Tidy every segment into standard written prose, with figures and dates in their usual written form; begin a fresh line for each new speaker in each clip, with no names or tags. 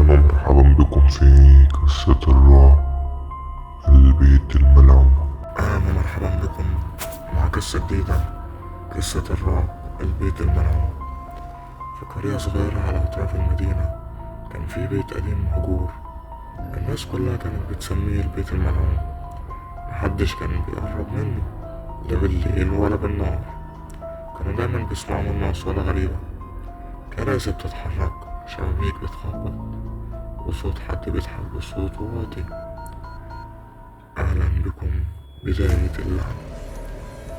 ومرحبا بكم في قصة الرعب البيت الملعون.
أهلا ومرحبا بكم مع قصة جديدة، قصة الرعب البيت الملعون. في قرية صغيرة على أطراف المدينة كان في بيت قديم مهجور. الناس كلها كانت بتسميه البيت الملعون. محدش كان بيقرب منه لا بالليل ولا بالنهار. كانوا دايما بيسمعوا منه أصوات غريبة، كراسي بتتحرك، شبابيك بتخبط، وصوت حد بيضحك بصوت واطي. أهلا بكم بداية اللعنة.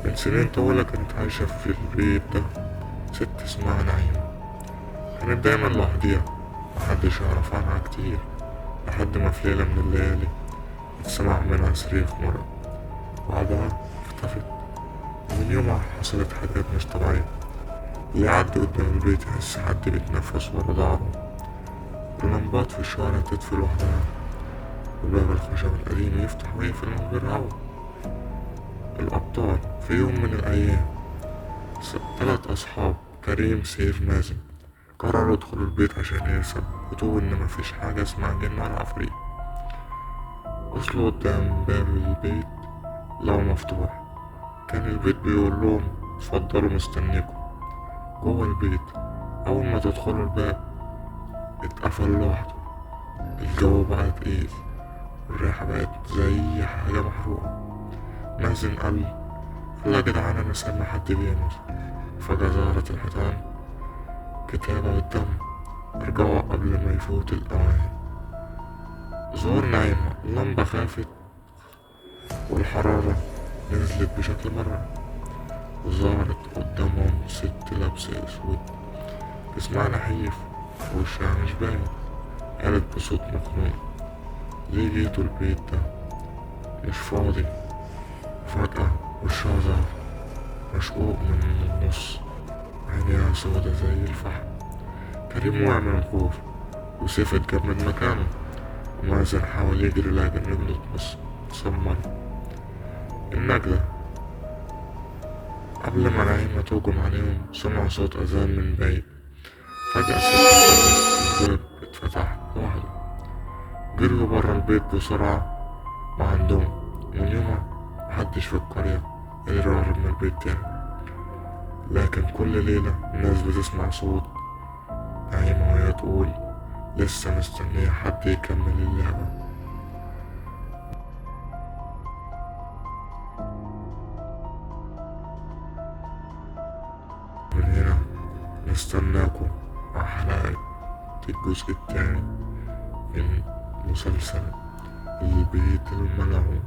من سنين طويلة كانت عايشة في البيت ده ست اسمها نعيمة. كانت دايما لوحديها، محدش يعرف عنها كتير، لحد ما في ليلة من الليالي اتسمع منها صريخ مرعب، بعدها اختفت. ومن يومها حصلت حاجات مش طبيعية. اللي يعدي قدام البيت يحس حد بيتنفس ورا ظهره، اللمبات في الشوارع تطفي لوحدها، وباب الخشب القديم يفتح ويقفل من غير هوا. الأبطال في يوم من الأيام 3 أصحاب كريم سيف مازن قرروا يدخلوا البيت عشان يثبتوا إن مفيش حاجة اسمها جن ولا عفريت. وصلوا قدام باب البيت لو مفتوح. كان البيت بيقول لهم اتفضلوا مستنيكم. جوه البيت أول ما تدخلوا الباب اتقفل لوحده. الجو بقى تقيل والريحة بقت زي حاجة محروقة. مازن قال يا جدعان أنا سامع حد بيعمل. فجأة ظهرت الحيطان كتابة بالدم، ارجعوا قبل ما يفوت الأوان. ظهور نعيمة، اللمبة خافت والحرارة نزلت بشكل مرعب. وظهرت قدامهم ست لابسة أسود، جسمها نحيف ووشها مش باين. قالت بصوت مخنوق ليه جيتوا البيت ده؟ مش فاضي. فجأة وشها ظهر مشقوق من النص، عينيها سودا زي الفحم. كريم وقع من الخوف وسيف اتجمد مكانه، ومازن حاول يجري لكن رجله اتسمرت. النجدة. قبل ما نعيمة تهجم عليهم سمعوا صوت أذان من بعيد. فجأة الست الباب اتفتح لوحده. جريوا برا البيت بسرعة ما عندهم. من يومها محدش في القرية قدر يقرب من البيت تاني، لكن كل ليلة الناس بتسمع صوت نعيمة وهي تقول لسه مستنية حد يكمل اللعبة. من هنا نستناكم مع حلقة الجزء الثاني من مسلسل البيت الملعون.